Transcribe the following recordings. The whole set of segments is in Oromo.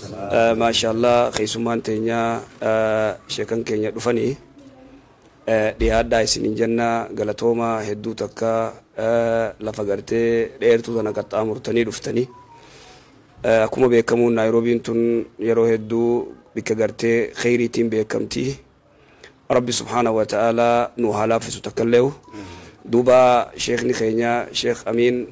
Maasha Allah, keessummaan teenya, sheekan keenya dhufanii dhiyaadhaa isinin jenna. Galatooma hedduu takka, lafa gartee dheertuu tana qaxxaamurtanii dhuftanii. Akkuma beekamu Naayiroobiin tun yeroo hedduu bikka gartee kheyriitiin beekamti. Rabbi subhaanahu wa ta'ala nu haa laaffisu takkalleehu. Duuba sheekni keenya, Sheekh Amiin,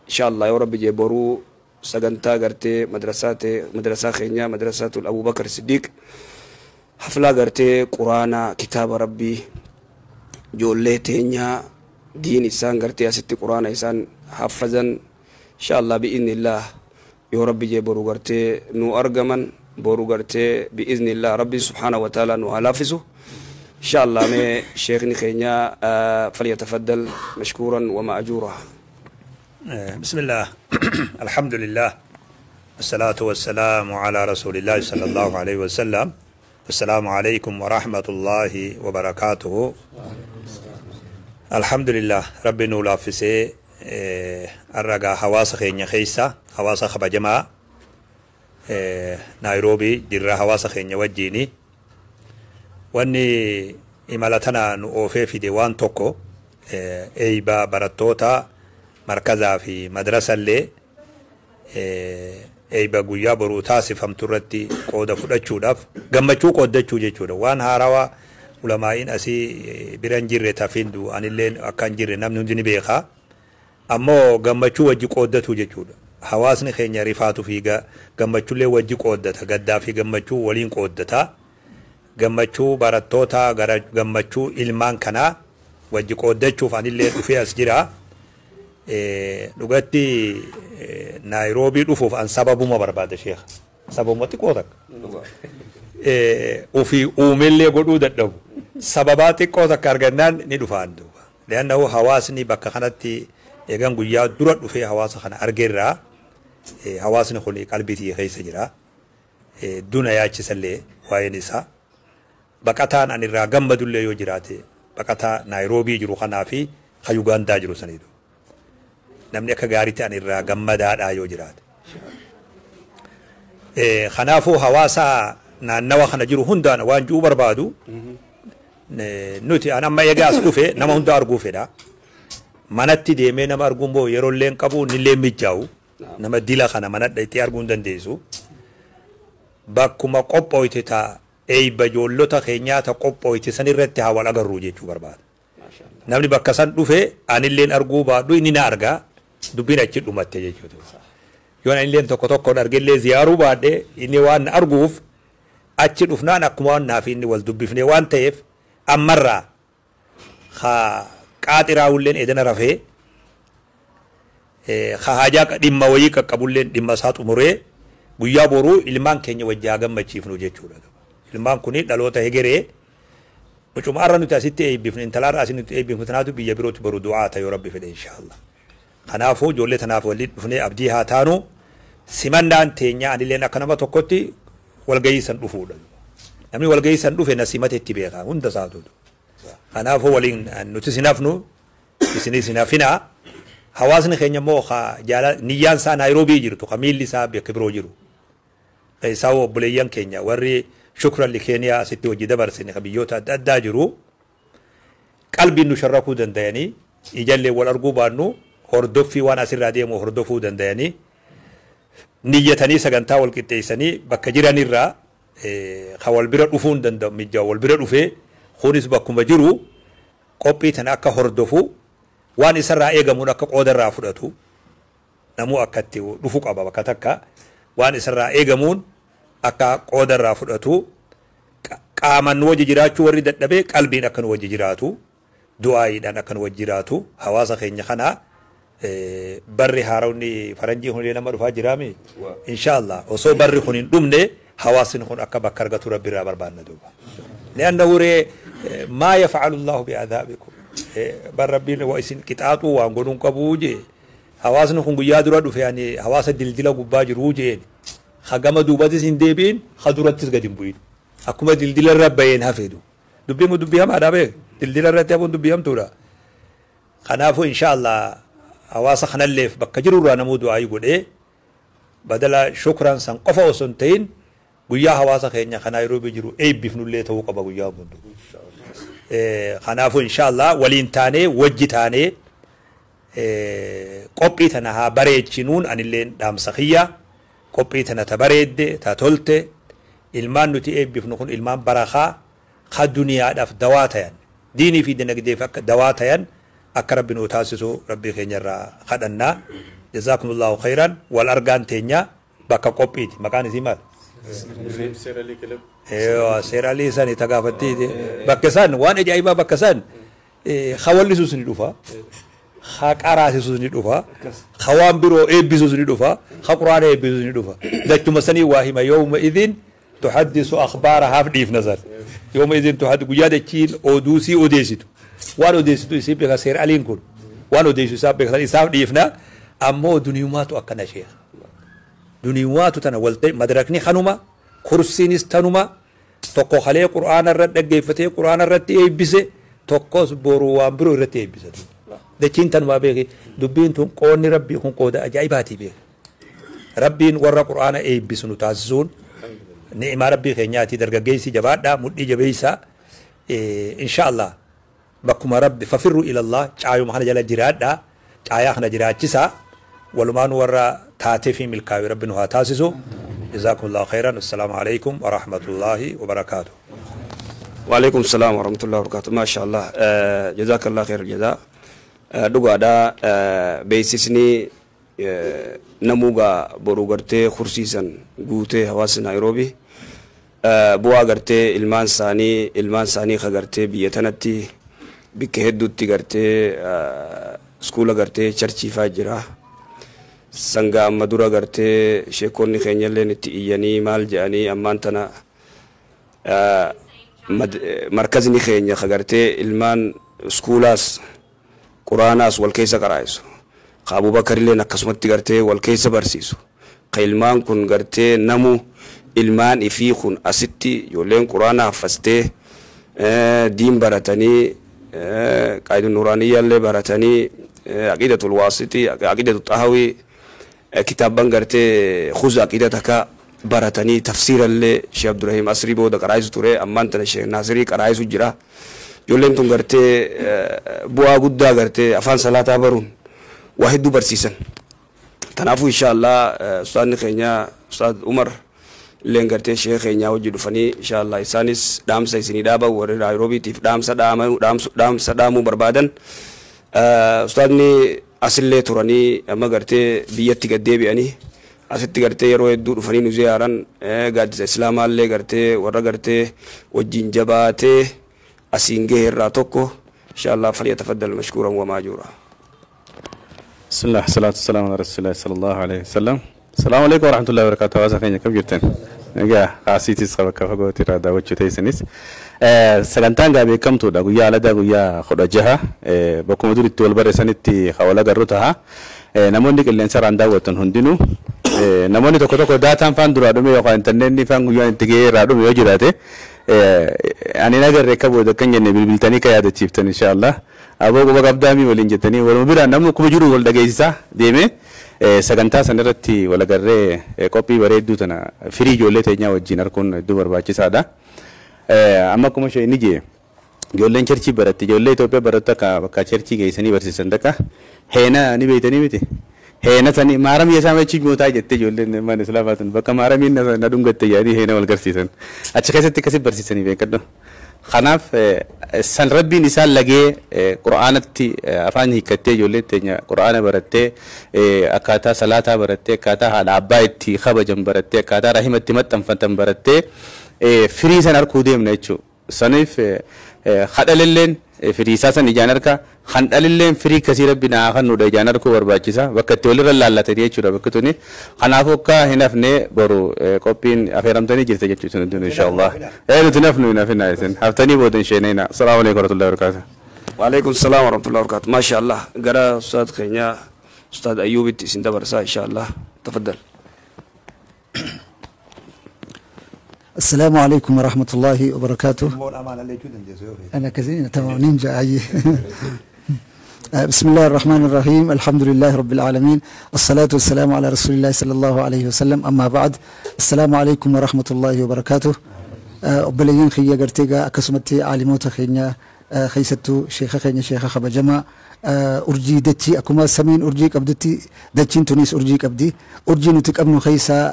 insha Allah yoo Rabbi jee boruu sagantaa gartee madrasaa ta'e, madrasaa keenya, madrasaatul Abubakar Siddiq, haflaa gartee Quraana, kitaaba Rabbii, ijoollee teenya diin isaan gartee asitti Quraana isaan haffazan, insha Allah bi'iznillah yoo Rabbi jee boru gartee nu argaman. Boru gartee bi'iznillah Rabbi subhaanahu wa ta'ala nu haa laaffisu insha Allah. Mee sheekni keenya falyatafaddal mashkuuran wa ma'ajuura. بسم الله، الحمد لله، والصلاة والسلام على رسول الله صلى الله عليه وسلم. السلام عليكم ورحمة الله وبركاته. الحمد لله، ربي nu laaffisee arragaa hawaasa keenya keessa, hawaasa kabajamaa Naayiroobii jirra, hawaasa keenya wajjiini. Wanni imala tana nu oofee fide waan tokko, eeyba barattoota markazaa fi madrasallee, eeyba guyyaa boruu taasifamtu irratti qooda fudhachuudhaaf, gammachuu qooddachuu jechuudha. Waan haarawaa ulamaa'iin asii bira hin jirre tafindu, anillee akka hin jirre namni hundi ni beekaa. Ammoo gammachuu wajji qooddatu jechuudha. Hawaasni keenya rifaatu fi gammachuullee wajji qooddata, gaddaa fi gammachuu waliin qooddata. Gammachuu barattoota gara gammachuu ilmaan kanaa wajji qooddachuuf anillee dhufee as jira. Dhugatti Naayiroobii dhufuuf an sababuma barbaada, sheekha. Sababuma xiqqoo takka. Ofii uumellee godhuu dadhabu. Sababaa xiqqoo takka argannaan ni dhufaan duuba. Leannahu hawaasni bakka kanatti eegan guyyaa dura dhufee hawaasa kana argeerraa, hawaasni kun qalbii keessa jira. Duna yaachisallee waa'een isaa. Baqataan ani irraa gammadullee yoo jiraate, baqataa Naayiroobii jiru kanaa fi ka Yugaandaa jiru saniitu. Namni akka gaariitti ani irraa gammadaadhaa yoo jiraate. Kanaafuu hawaasa naannawa kana jiru hundaan waan ji'uu barbaadu, nuti an amma eegaa as dhufe nama hunda arguu fedha. Manatti deemee nama arguun boo yeroo illee hin qabu, nillee mijaa'u. Nama dila kana mana dhaqxee arguu hin dandeessu. Bakkuma qophooyte ta eeyba ijoollota keenyaa ta qophooyte san irratti haa wal agarru jechuu barbaada. Namni bakka san dhufe anilleen arguu baadhu, inni na argaa, dubbiin achi dhumatte jechuudha. Yoo anilleen tokko tokkoon argellee ziyaaruu baadhe, inni waan na arguuf achi dhufnaan akkuma waan naaf inni wal dubbifne waan ta'eef, ammarraa ka qaaxiraawulleen edana rafee, ka haajaa dhimma wayii qaqqabulleen dhimma isaa xumuree, guyyaa boruu ilmaan keenya wajji haa gammachiifnu jechuudha. Ilmaan kuni dhaloota hegeree. Mucuma arra nuti asitti eebbifne, intalaarra asii nuti eebbifne tanaatu biyya birootti boru du'aa ta'e yoo Rabbi fedhe, inshaallah. Kanaafuu ijoollee tanaaf waliin dhufnee abdii haa taanu. Simannaan teenya anilleen akka nama tokkotti walgahii san dhufuudha. Namni walgahii san dhufe na simate itti beeka hunda isaatu. Kanaafuu waliin nuti sinafnu, isinis hin hafinaa. Hawaasni keenya immoo niyyaan isaa Naayiroobii jirtu, ka miilli isaa bakka biroo jiru. Isaa obboleeyyan keenya warri shukran li Keeniyaa asitti hojii dabarsine, ka biyyoota adda addaa jiru, qalbiin nu sharrakuu danda'anii, ijallee wal arguu baannu hordoffii waan asirraa deemu hordofuu danda'anii, niyyatanii sagantaa wal qixxeessanii bakka jiranirraa ka wal bira dhufuu hin danda'u mijaa wal bira dhufee, kunis bakkuma jiru qophii tana akka hordofu, waan isarraa eegamuun akka qoodarraa fudhatu. Namuu akka itti dhufu qaba, bakka takka waan isarraa eegamuun akka qoodarraa fudhatu, qaaman nu wajji jiraachuu warri dadhabee qalbiin akka nu wajji jiraatu, du'aayiidhaan akka nu wajji jiraatu. Hawaasa keenya kana barri haarawni faranjii kun nama dhufaa jiraami, insha Allah osoo barri kun hin dhumne hawaasni kun akka bakka argatu Rabbi irraa barbaanna duuba. لأنه ما يفعل الله بعذابكم, bar Rabbiin wa isin qixaaxuu waan godhuun qabuu jee. Hawaasni kun guyyaa dura dhufe ani hawaasa dildila gubbaa jiruu jeen, ha gama duubatis hin deebi'in, ha durattis gad hin bu'in, akkuma dildila irra baheen hafeedu. Dubbiin kun dubbii hamaadha beek, dildila irratti hafuun dubbii hamtuudha. Kanaafuu insha Allah hawaasa kanalleef bakka jirurraa namuu du'aayii godhee Badala shukran san qofa osoo hin ta'in guyyaa hawaasa keenya kan Naayiroobii jiru eebbifnullee ta'uu qaba guyyaa hundu. Kanaafuu inshaallah waliin taanee wajji taanee qophii tana haa bareechinuun anilleen dhaamsa kiyya. Qophii tana ta bareedde ta tolte, ilmaan nuti eebbifnu kun ilmaan barakaa ka duniyaadhaaf dawaa tayan, diinii fi dinagdeef akka dawaa tayan akka rabbi nuu taasisu rabbii keenya irraa kadhannaa. Jazaakumullahu khayran. Wal argaan teenya bakka qophiiti. Maqaan isii maal? Seeraalii sani tagaafattiiti. Bakka isaan waan ajaa'ibaa bakka isaan hawallisuus ni dhufa, ha qaraasisuus ni dhufa, ha waan biroo eebbisuus ni dhufa, ha quraana eebbisuus ni dhufa. Dachuma sanii waa hima. Yooma idin tuhaddisu akhbaarahaaf dhiifna san. Yooma idin tuhaddi guyyaa dachiin oduusii odeessitu. Waan odeessitu isii beeka seeraaliin kun. Waan odeessu isaa beeka isaaf dhiifna. Ammoo duniyumaatu akkana sheekha. Duniyumaatu tana walta'e madarakni kanuma, kursiinis tanuma, tokko kalee quraana irra dhaggeeffatee quraana irratti eebbise, tokkos boru waan biroo irratti eebbisatu. Dachiin tanumaa beeki. Dubbiin tun qoonni rabbii kun qooda ajaa'ibaatii beeki. Rabbiin warra quraana eebbisu nu taasisuun ni'imaa rabbii keenyaati. Dargaggeessi jabaadhaa, mudhii jabeessaa. Inshaallah bakkuma rabbi fafirru ilallah caayuma kana jala jiraadhaa, caayaa kana jiraachisaa. Walumaan warra taatee fi milkaa'ee rabbi nu haa taasisu. Jazaakumullahu khairan. Assalaamu alaikum wa rahmatullahi wa barakaatuh. Wa alaikum salaam wa rahmatullahi wa barakatuh. Maasha Allah. Jazaakallah khair jazaa. Dhugaadhaa, beeksisni namuugaa boru gartee kursiisan guutee hawaasni Naayiroobii bu'aa gartee ilmaan isaanii ka gartee biyya tanatti bikka hedduutti gartee iskuula gartee charchiifaa jira. Sangaa amma dura gartee sheekonni keenyalleen itti iyyanii maal jedhanii ammaan tana markazni keenya ka gartee ilmaan iskuulaas quraanaas wal keessa qaraa'isu. Ka Abubakarilleen akkasumatti gartee wal keessa barsiisu. Ka ilmaan kun gartee namu ilmaan ifii kun asitti ijoolleen quraana haffastee diin baratanii, qaayidun nuraaniyyaallee baratanii, aqiidatul waasitii, aqiidatu xahawii, kitaabban gartee khuz aqiida takka baratanii, tafsiirallee Sheekh Abdurrahim Asrii booda qaraa'isu ture, ammaan tana Sheekh Naasirii qaraa'isu jira. Ijoolleen tun gartee bu'aa guddaa gartee afaan salaataa baruun waa hedduu barsiisan. Kanaafuu inshaallah ustaadni keenya Ustaad Umar illeen gartee sheekh keenyaa hojii dhufanii inshaallah isaanis dhaamsa isinii dhaaban, warri Naayiroobiitiif dhaamsa dhaamsa dhaamuu barbaadan. Ustaadni asillee turanii amma gartee biyyatti gad deebi'anii asitti gartee yeroo hedduu dhufanii nu ziyaaran, gaaddisa islaamaallee gartee warra gartee wajjin jabaatee asiin gahe irraa tokko. Inshaallah falyatafaddal mashkuuran wa maajuura. بسم الله، الصلاة والسلام على رسول الله صلى الله عليه وسلم. السلام عليكم ورحمة الله وبركاته. Hawaasa keenya kam jirtan? Egaa kaasiitis qaba bakka fagootti irraa daawwachuu teessanis. Sagantaan gaa beekamtuudha. Guyyaa aladaa guyyaa 16 bakkuma duritti wal barreessanitti wal agarru ta'a. Namoonni qilleensa irraan daawwatan hundinuu, namoonni tokko tokko daataan faan duraa dhume yookaan intarneetni faan guyyaan itti ga'ee irraa dhume yoo jiraate, ani nagarre akka booda akkan jenne bilbiltanii ka yaadachiiftan inshaallah. Aboo quba qabdaamii waliin jettanii waluma biraan namni akkuma jiru wal dhageessisaa deeme sagantaa sana irratti wal agarree qophii bareedduu tana firii ijoollee teenyaa wajjin arguun hedduu barbaachisaadha. Amma akkuma ishee inni jee ijoolleen church baratti, ijoollee Itoophiyaa barattu akka bakka church geessanii barsiisan takka heena ni beeytanii miti. Heena sani maaramii isaa machi mootaa jettee ijoolleen mana islaamaa tun bakka maaramiin na dhungatte jedhanii heena wal garsiisan. Achi keessatti akkasi barsiisanii beekadhu. Kanaaf san rabbiin isaan lagee qura'aanatti afaan hiikkattee ijoolleen teenya qura'aana barattee, akkaataa salaataa barattee, akkaataa haadha abbaa itti kabajan barattee, akkaataa rahima itti maxxanfatan barattee firii san arguu deemna jechuudha. Saniif hadhalilleen firii isaa san ijaan harka handhalilleen firii akkasii rabbi naa kennuudha ijaan arguu barbaachisa, bakka itti walirra laallatanii jechuudha bakki tuni. Kanaafuu akka hin hafne boru qophiin affeeramtanii jirta jechuudha sun inshaallah. Nuti nafnu hin hafinaa, isin haftanii booda hin sheeneena. Salaamu alaikum warahmatullahi wabarakatuh. وعليكم السلام ورحمة الله وبركاته. ما شاء الله. قرا أستاذ خينيا أستاذ أيوب إسن دبرسا إن شاء الله، تفضل. السلام عليكم ورحمة الله وبركاته. أنا كثير تمام نينجا أي. بسم الله الرحمن الرحيم، الحمد لله رب العالمين، الصلاة والسلام على رسول الله صلى الله عليه وسلم، أما بعد، السلام عليكم ورحمة الله وبركاته. Obboleeyyan kiyya gartee gaa akkasumatti aalimoota keenya, keessattuu sheeka keenya, sheeka kabajamaa urjii dachii. Akkuma samiin urjii qabdutti dachiin tunis urjii qabdi. Urjii nuti qabnu keessaa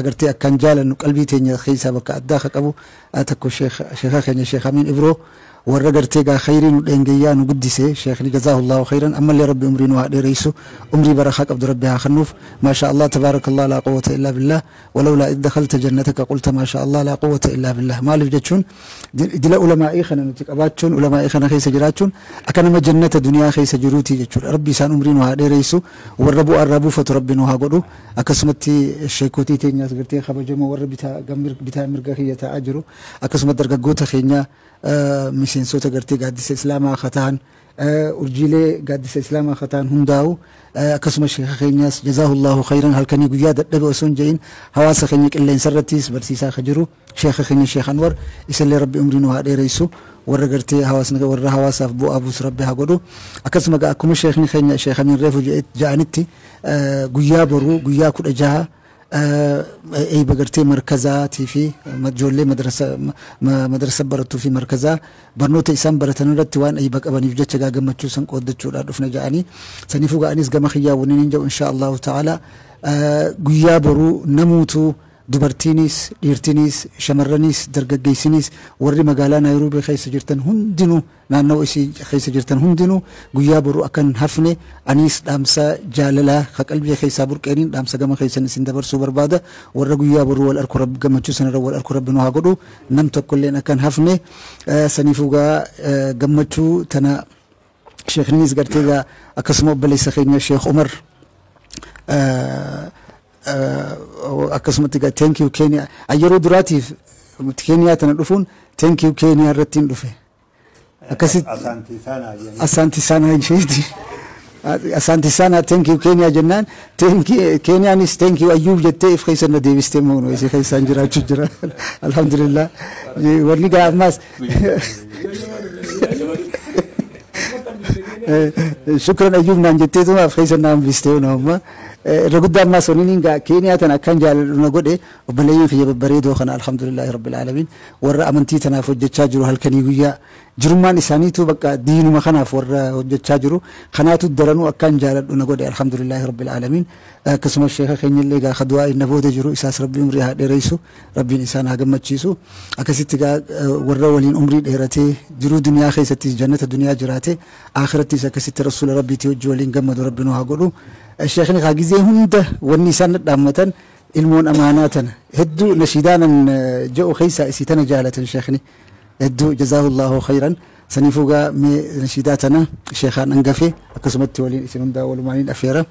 gartee akkaan jaalannu, qalbii teenya keessaa bakka addaa ka qabu tokko sheeka keenya Sheekh Amiin Ibroo, warra gartee gaa khayrii nu dheengeyyaa nu guddise. Sheekni jazaahullahu khayran, ammallee Rabbi umrii nu haa dheereysu, umrii barakaa qabdu Rabbi haa kennuuf. Maasha Allah, tabaarakallah, laa quwwata illaa billah. Walawlaa id dakhalta jannataka qulta maasha Allah laa quwwata illaa billah. Maaliif jechuun dila ulamaa'ii kana nuti qabaachuun, ulamaa'ii kana keessa jiraachuun akka nama jannata duniyaa keessa jiruuti jechuudha. Rabbi isaan umrii nu haa dheereysu, warra bu'aa irraa buufatu Rabbi nu haa godhu. Akkasumatti sheekotii teenyaas gartee kabajamoo warra bitaa mirga kiyya taa'aa jiru, akkasuma dargaggoota keenya, miseensota gartee gaaddisa islaamaa akka ta'an, urjiilee gaaddisa islaamaa akka ta'an hundaa'u, akkasuma sheeka keenyaas jazaahullahu khayran, halkanii guyyaa dadhabe osoo hin jedhin hawaasa keenya qilleensa irrattis barsiisaa akka jiru sheeka keenya Sheekh Anwar, isallee Rabbi umrii nu haa dheereysu, warra gartee hawaasni warra hawaasaaf bu'aa buusu Rabbi haa godhu. Akkasuma akkuma sheekni keenya Sheekh Amiin reefu ja'anitti, guyyaa boruu guyyaa 16 eeyba gartee markazaatii fi ijoollee madrasa barattuu fi markazaa barnoota isaan baratan irratti waan eeyba qabaniif jecha gaa gammachuu san qooddachuudhaan dhufna ja'anii. Saniifuu ga'anis gama kiyyaa waniin hin jedhu, insha Allahu ta'ala guyyaa boruu namuutu, dubartiinis dhiirtinis shamarranis dargaggeessinis, warri magaalaa Naayiroobii keessa jirtan hundinuu, naannoo isii keessa jirtan hundinuu guyyaa boruu akkan hafne anis dhaamsa jaalalaa ka qalbii keessaa burqeeniin dhaamsa gama keessan isin dabarsuu barbaada. Warra guyyaa boruu wal arku Rabbi, gammachuu sanarra wal arku Rabbi nu haa godhu. Nam tokkolleen akkan hafne. Saniifuu gaa gammachuu tana sheekninis gartee gaa akkasuma obboleessa keenya Sheekh Umar akkasumatti gaa thank you Kenya. Yeroo duraatiif Keeniyaa tana dhufuun thank you Keeniyaa irratti hin dhufe. Akkasitti asanti sana isheeti. Asanti sana, thank you Keeniyaa jennaan, Keeniyaanis thank you Ayyuub jettee if keessa na deebistee moonu isii keessaan jiraachuu jira. Alhamdulillah. Wanni gaa ammaas shukran Ayyuub naan jetteetuma af keessa na hambistee amma. Irra guddaa ammaas waniin gaa Keeniyaa tana akkan jaaladhu na godhe obboleeyyan kiyya babbareedoo kana, alhamdulillahi rabbil aalamiin, warra amantii tanaaf hojjechaa jiru halkanii guyyaa jirummaan isaaniitu bakka diinuma kanaaf warra hojjechaa jiru kanaatu daranuu akkan jaaladhu na godhe, alhamdulillahi rabbil aalamiin. Akkasumas sheeka keenyallee gaa kadu'aa inna booda jiru, isaas Rabbi umrii haa dheereysu, Rabbiin isaan haa gammachiisu. Akkasitti gaa warra waliin umrii dheeratee jiruu duniyaa keessatti jannata duniyaa jiraate, akhirattis akkasitti rasuula Rabbiitii wajji waliin gammadu Rabbi nu haa godhu. Sheekni kaa gizee hunda wanni isaan dhaammatan ilmoon amaanaa tana hedduu nashiidaanan je'u keessaa isii tana jaalatan sheekni hedduu, jazaahullahu khayran. Saniifuu gaa mee nashiidaa tana sheekaan hangafe akkasumatti waliin isin hundaa walumaaniin afeera.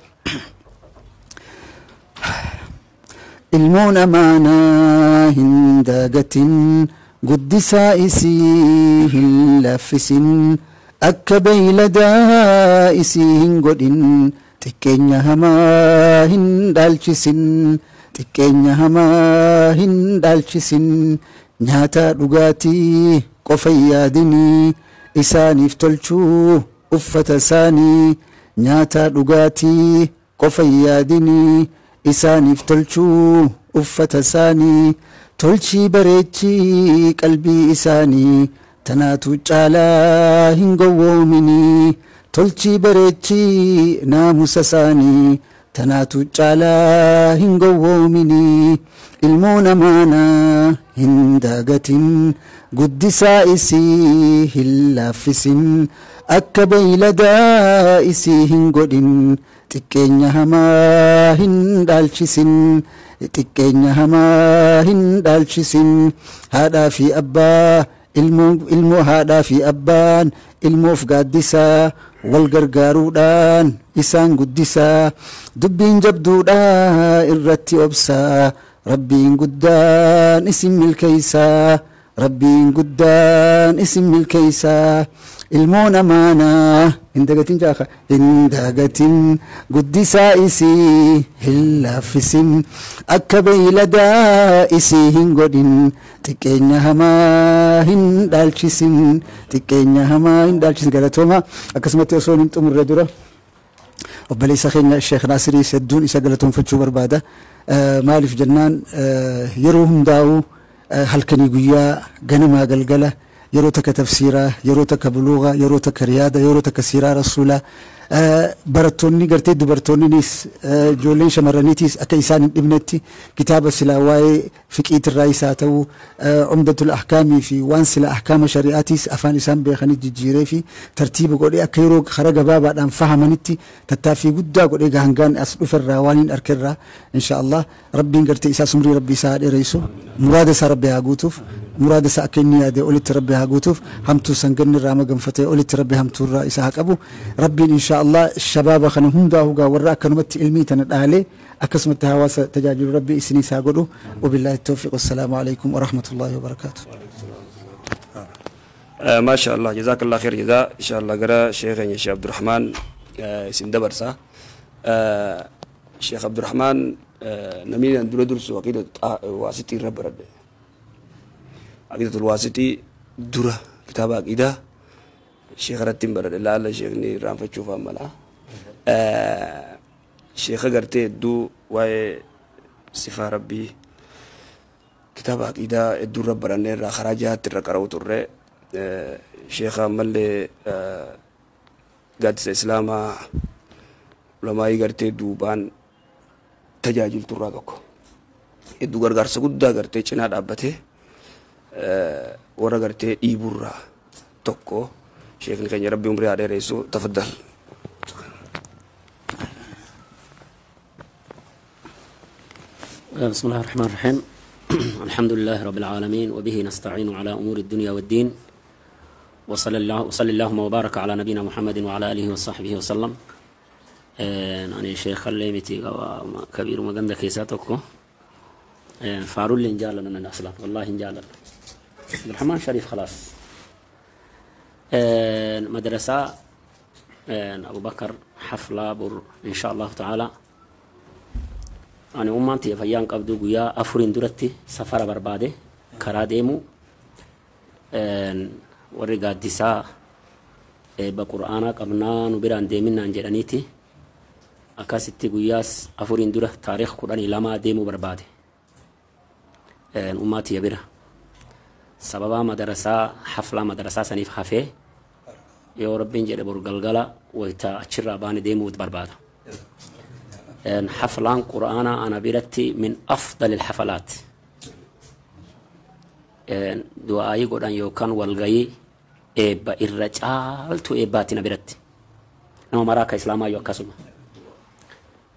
Ilmoon amaanaa hin dagatin, guddisaa isii hin laffisin, akka beeyladaa isii hin godhin, xiqqeenya hamaa hin dhaalchisin, xiqqeenya hamaa hin dhaalchisin. Nyaata dhugaatii qofa hin yaadinii, isaaniif tolchuu uffata isaanii. Nyaata dhugaatii qofa hin yaadinii, isaaniif tolchuu uffata isaanii. Tolchii bareechii qalbii isaanii, tanaatu caalaa hin gowwoominii. Tolchii bareechii naamusa isaanii, tanaatu caalaa hin gowwoominii. Ilmoon amaanaa hin dagatin, guddisaa isii hin laaffisin, akka beeyladaa isii hin godhin, xiqqeenya hamaa hin dhaalchisin, xiqqeenya hamaa hin dhaalchisin. Haadhaa fi abbaa ilmoo, haadhaa fi abbaan ilmoof gaaddisaa, wal gargaaruudhaan isaan guddisaa. Dubbiin jabduudhaa irratti obsaa, Rabbiin guddaan isin milkeeysaa, Rabbiin guddaan isin milkeeysaa. Ilmoon amaanaa Hin dagatin jaaka hin dagatin guddisaa isii hin laaffisin akka beeyladaa isii hin godhin xiqqeenya hamaa hin dhaalchisin xiqqeenya hamaa hin dhaalchisin. Galatooma. Akkasumatti osoo hin xumurre dura obboleessa keenya Sheekh Naasirii hedduun isa galatoonfachuu barbaada. Maaliif jennaan yeroo hundaa'u halkanii guyyaa ganamaa galgala yeroo takka tafsiiraa, yeroo takka buluugaa, yeroo takka riyaada, yeroo takka siiraa rasuulaa, barattoonni gartee dubartoonnis ijoolleen shamarraniitis akka isaan hin dhibnetti kitaaba silaa waa'ee fiqiitirraa isaa ta'u umdatul ahkaamii fi waan sila ahkaama shari'aatiis afaan isaan beekanii jijjiiree fi tartiiba godhee akka yeroo karaa gabaabaadhaan fahamanitti tattaaffii guddaa godhee hangaan as dhuferraa waan hin arkerraa insha Allah rabbiin gartee isaa sumrii rabbi isaa haa dheeressu, muraada isaa rabbi haa guutuuf, muraada isaa akka inni yaade olitti rabbi haa guutuuf, hamtuu sanganni irraa maganfatee olitti rabbi hamtuu irraa isaa haa qabu. Rabbiin insha Allah shabaaba kana hundaa hugaa warra akkanumatti ilmii tana dhaalee akkasumatti hawaasa tajaajilu rabbi isinii isaa godhu. Wabillahi tawfiiq, wassalaamu alaikum warahmatullahi wabarakaatu. ما شاء الله، جزاك الله خير جزاء. إن شاء الله قرأ شيخ الشيخ عبد الرحمن اسم دبرسا. الشيخ عبد الرحمن نمين دور درس عقيدة واسطي رب رد عقيدة الواسطي درة كتاب عقيدة الشيخ رتم برد لا لا شيخ ني رام فتشوف ملا الشيخ قرتي دو واي صفة ربي كتاب عقيدة الدور رب رنير خراجات الرقراوت الرّ شيخ ملي قادس إسلاما لما يقرتي دوبان تجاجل ترادك إدو غرغر سقودا غرتي چنا دابته ورا غرتي إيبورا توكو شيخ نكني ربي عمري على رئيسو. تفضل. بسم الله الرحمن الرحيم. الحمد لله رب العالمين وبه نستعين على أمور الدنيا والدين، وصلى الله وصلى اللهم وبارك على نبينا محمد وعلى آله وصحبه وسلم. أنا شيخ الليمتي كبير مغند كيساتكو فارول إنجالا من أصلا والله إنجالا عبد الرحمن شريف خلاص. مدرسة أبو بكر حفلة بر إن شاء الله تعالى. أنا أمانتي فيان قبضو قيا أفرين درتي سفر بربادة كراديمو ورقا ديسا بقرآن قبنا نبران ديمنا انجرانيتي أكاستي قياس أفرين درة تاريخ قرآن لما ديمو بربادة. أمانتي يبرا سببا مدرسة حفلة مدرسة سنيف خفي يا ربين جري برقلقلة ويتا أشرا باني ديمو بربادة. حفلان قرآن أنا برتي من أفضل الحفلات. دعائي قرآن يوكان والغي إبا الرجال تو إباتنا برتي نما مراك إسلاما يوكاسما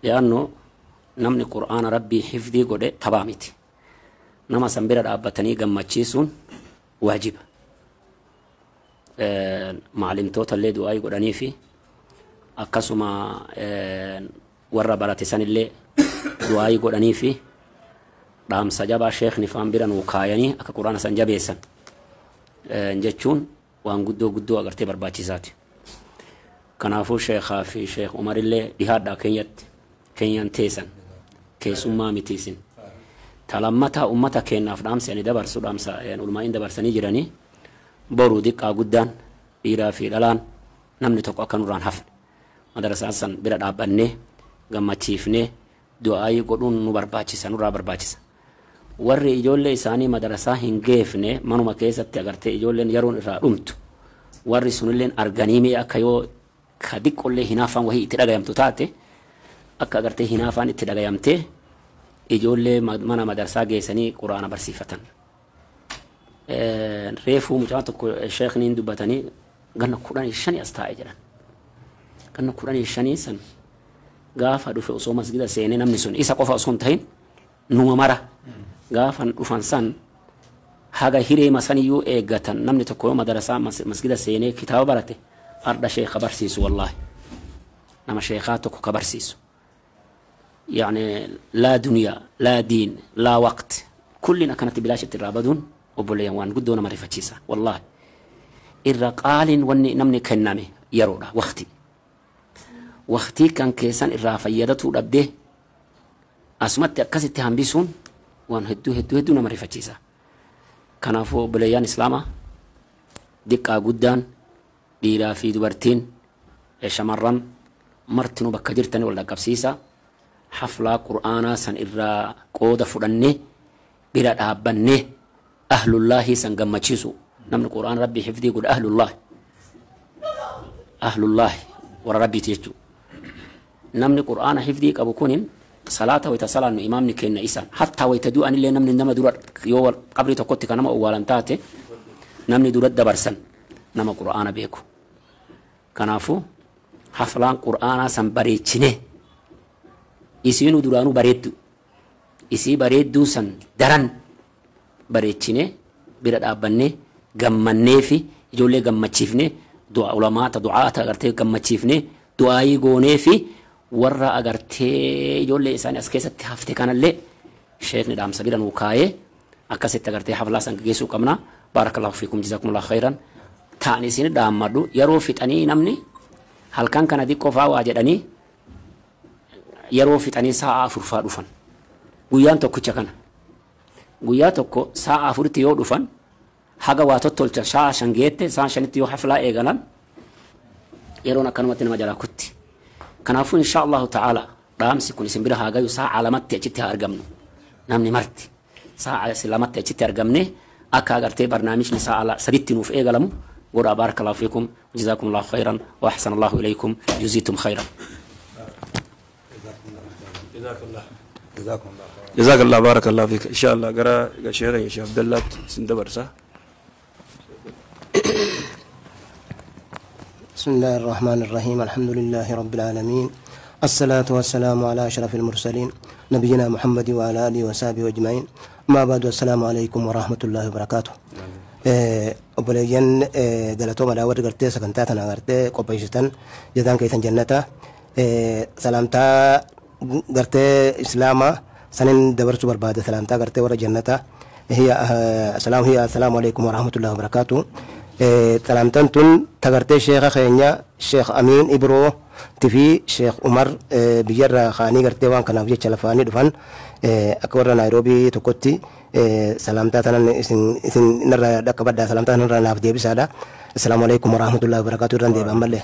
لأنه نمني قرآن ربي حفظي قد تبامتي نما سنبرا أبتني قمتشيسون واجب. معلم توتا اللي دعائي قرآني في أكاسما warra barate sanillee du'aayii godhanii fi dhaamsa jabaa sheekni faan bira nuu kaayanii akka quraana san jabeessan jechuun waan guddoo guddoo agartee barbaachisaati. Kanaafuu sheekaa fi sheek Umarillee dhihaadhaa keenyatti keenyan teessan keessummaa mitiisin. Talammataa ummata keenyaaf dhaamsa ani dabarsu dhaamsa ulmaa'in dabarsanii jiranii boruu diqqaa guddaan dhiiraa fi dhalaan namni tokko akka nurraan hafne madarasaan san bira dhaabbannee gammachiifnee du'aayii godhuun nu barbaachisa nurraa barbaachisa. Warri ijoollee isaanii madarasaa hin geefne manuma keessatti agartee ijoolleen yeroon irraa dhumtu warri sunilleen arganii mee akka yoo ka diqqollee hinaafaan wahii itti dhagayamtu taate akka agartee hinaafaan itti dhagayamtee ijoollee mana madarsaa geessanii quraana barsiifatan. Reefuu mucaan tokko sheekniin dubbatanii ganna 15 as taa'ee jiran. Ganna 15 san gaafa dhufe osoo masgida seenee namni sun isa qofa osoo hin ta'in numa mara gaafa dhufan san haga hiree saniyyuu eeggatan namni tokko yoo madarasaa masgida seenee kitaaba barate arda sheekha barsiisu wallaahi nama sheekhaa tokko ka barsiisu. يعني لا دنيا لا دين لا وقت كلنا كانت بلاش الرابدون وبوليان وان قدونا ما رفتشيسا والله الرقال وني نمني كنامي Yeroodha, waqti. Waqtii kan keessan irraa fayyadatuu dhabdee asumatti akkasitti hambisuun waan hedduu hedduu hedduu nama rifachiisa. Kanaafuu obboleeyyaan Islaamaa, diqqaa guddaan, dhiiraa fi dubartiin, shamarran martinuu bakka jirtanii wal dhaqqabsiisa. Haflaa Qur'aanaa san irraa qooda fudhannee, bira dhaabbannee, ahlullaahii san gammachiisu. Namni Qur'aana Rabbii hifdii godhe ahlullaahi. Ahlullaahi warra Rabbiiti jechuudha. Namni Qur'aana hifdii qabu kunin salaata wayita salaannu imaamni kenna isaan. Hattaa wayita du'anillee namni nama dura, yoo qabrii tokkotti kan nama owwaalan taate, namni dura dabarsan nama Qur'aana beeku. Kanaafuu haflaan Qur'aanaa san bareechine, isiinuu duraanuu bareeddu, isii bareedduu san daran bareechine, bira dhaabbannee, gammannee fi ijoollee gammachiifne, du'a ulamaata du'aata agartee gammachiifne, du'aayii goonee fi warra agartee ijoollee isaanii as keessatti hafte kanallee sheekni dhaamsa bira nuu kaayee akkasitti agartee haflaa san geessuu qabna. Baarakallahu fiikum, jazakumullahu khairan. Ta'an isin dhaammadhu, yeroo fixanii namni halkan kana xiqqoo faa waa jedhanii yeroo fixanii sa'a 4 faa dhufan. Guyyaan tokkicha kana. Guyyaa tokko sa'a 4tti yoo dhufan, haga waa tottolchan sa'a 5 geette, sa'a 5tti yoo haflaa eegalan, yeroon akkanumatti nama jalaa kutti. Kanaafuu insha Allahu ta'ala dhaamsi kun isin bira haa gayu. Sa'a 2tti achitti haa argamnu. Namni marti sa'a 2tti achitti argamne, akka agartee barnaamijni sa'a 3tti nuuf eegalamu godhaa. Baarakallahu fiikum, jazakumullahu khayran wa ahsana Allahu ilaykum, juzitum khayran. جزاك الله، بارك الله فيك. إن شاء الله قرا شيخ شيخ عبد الله سندبرسه. بسم الله الرحمن الرحيم، الحمد لله رب العالمين، الصلاة والسلام على أشرف المرسلين نبينا محمد وعلى آله وصحبه أجمعين، ما بعد، السلام عليكم ورحمة الله وبركاته. Obboleeyyan, galatooma warri gartee sagantaa tana gartee qopheessitan, jazaan keessan jannata. Salaamtaa gartee Islaamaa sanin dabarsuu barbaada, salaamtaa gartee warra jannata. هي السلام هي السلام عليكم ورحمة الله وبركاته. Salaamtaan tun tagartee sheeka keenya Sheekh Amiin Ibroo fi Sheekh Umar biyyarraa kaanii gartee waan kanaaf jecha lafaanii dhufan, akka warra Naayiroobii tokkotti salaamtaa tanan isin narraa dhaqqabadha, salaamtaa tanarraa naaf deebisaadha. Assalaamu alaikum warahmatullahi wabarakatuh irraan deebi'an mallee.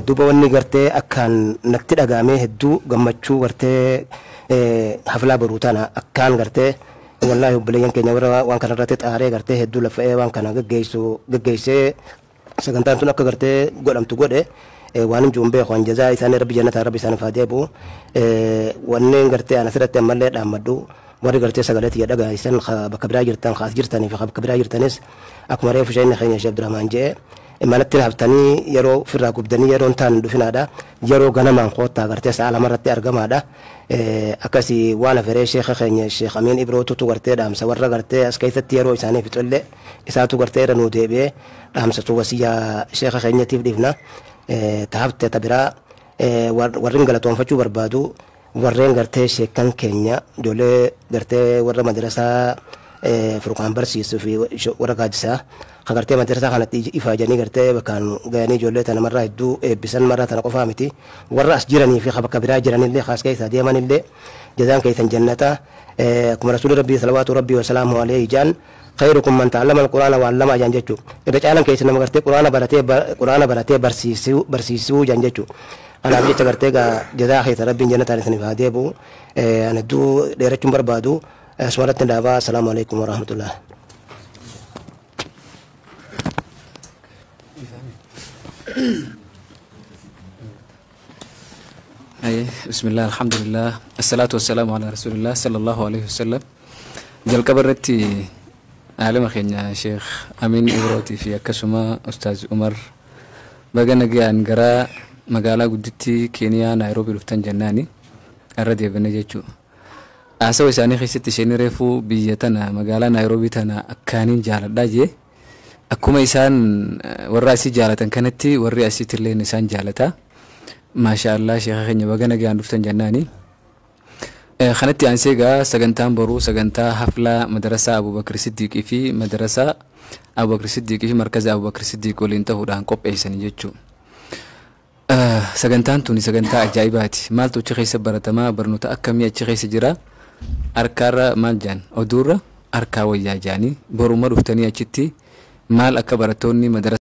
Duuba wanni gartee akkaan natti dhagaamee hedduu gammachuu gartee haflaa boruu tana akkaan gartee, wallaahi, obboleeyyan keenya warra waan kana irratti xaaree gartee hedduu lafa'ee waan kana geggeessu geggeessee sagantaan tun akka gartee godhamtu godhe, waan hin jiru beeku an. Jazaa isaanii Rabbi jannataa Rabbi isaaniif haa deebi'u. Wanneen gartee ana asirratti ammallee dhaammadhu, warri gartee sagalee tiyya dhagaa'isan bakka biraa jirtan, kaas jirtanii fi bakka biraa jirtanis, akkuma reefu isheen keenya Sheekh Abdurrahmaan je'e, manatti haftanii yeroo ofirraa gubdanii yeroo hin taane dhufinaadha. Yeroo ganamaan koottaa, gartee sa'a 2 irratti argamaadha. Akkasii waan aferee sheeka keenya Sheekh Amiin Ibrootutu gartee dhaamsa warra gartee as keessatti yeroo isaanii fixullee isaatu gartee irra nuu deebi'ee dhaamsatu wasiyyaa sheeka keenyatiif dhiifna. Ta hafte ta biraa, warreen galatoonfachuu barbaadu, warreen gartee sheekan keenya, ijoollee gartee warra madrasaa Furqaan barsiisuu fi warra gaaddisaa kan gartee madrasaa kanatti ifaajanii gartee bakkaan gayanii ijoollee tana marraa hedduu eebbisan. Marraa tana qofaa miti, warra as jiranii fi bakka biraa jiranillee, kaas keessa deemanillee, jazaan keessan jannata. Akkuma Rasuulli Rabbii salawaatu Rabbii wasalaamu alayhi jaan, خيركم من تعلم القرآن وعلمه jaan jechuu. Irra caalan keessa nama gartee Quraana baratee, Quraana baratee barsiisuu jaan jechuu. Kanaaf jecha gartee gaa jazaa keessa Rabbiin jannataan isiniif haa deebi'u. Ani hedduu dheerachuun barbaadu, asumarratti dhaabaa. Assalaamu alaikum warahmatullah. أي بسم الله، الحمد لله، الصلاة والسلام على رسول الله صلى الله عليه وسلم. Jalqaba irratti aalima keenya Sheekh Amiin Ibrootii fi akkasuma Ustaaz Umar, baga nagayaan gara magaalaa guddittii Keeniyaa Naayiroobii dhuftan jennaani irra deebine jechuudha. Haasawa isaanii keessatti isheen reefuu biyya tana, magaalaa Naayiroobii tana akkaaniin jaaladhaa jee, akkuma isaan warra asii jaalatan kanatti warri asiitillee isaan jaalata. Maasha Allah, sheeka keenya baga nagayaan dhuftan jennaani. Kanatti aansee egaa sagantaan boruu sagantaa haflaa madarasaa Abubakar Siddiiqii fi madarasaa Abubakar Siddiiqii fi markaza Abubakar Siddiiq waliin ta'uudhaan qopheessanii jechuudha. Sagantaan tuni sagantaa ajaa'ibaati. Maaltu achi keessa baratamaa, barnoota akkamii achi keessa jira? Harkaarra maal jaan, oduurra harkaa wayyaa jaanii, boruma dhuftanii achitti maal akka barattoonni madarasaa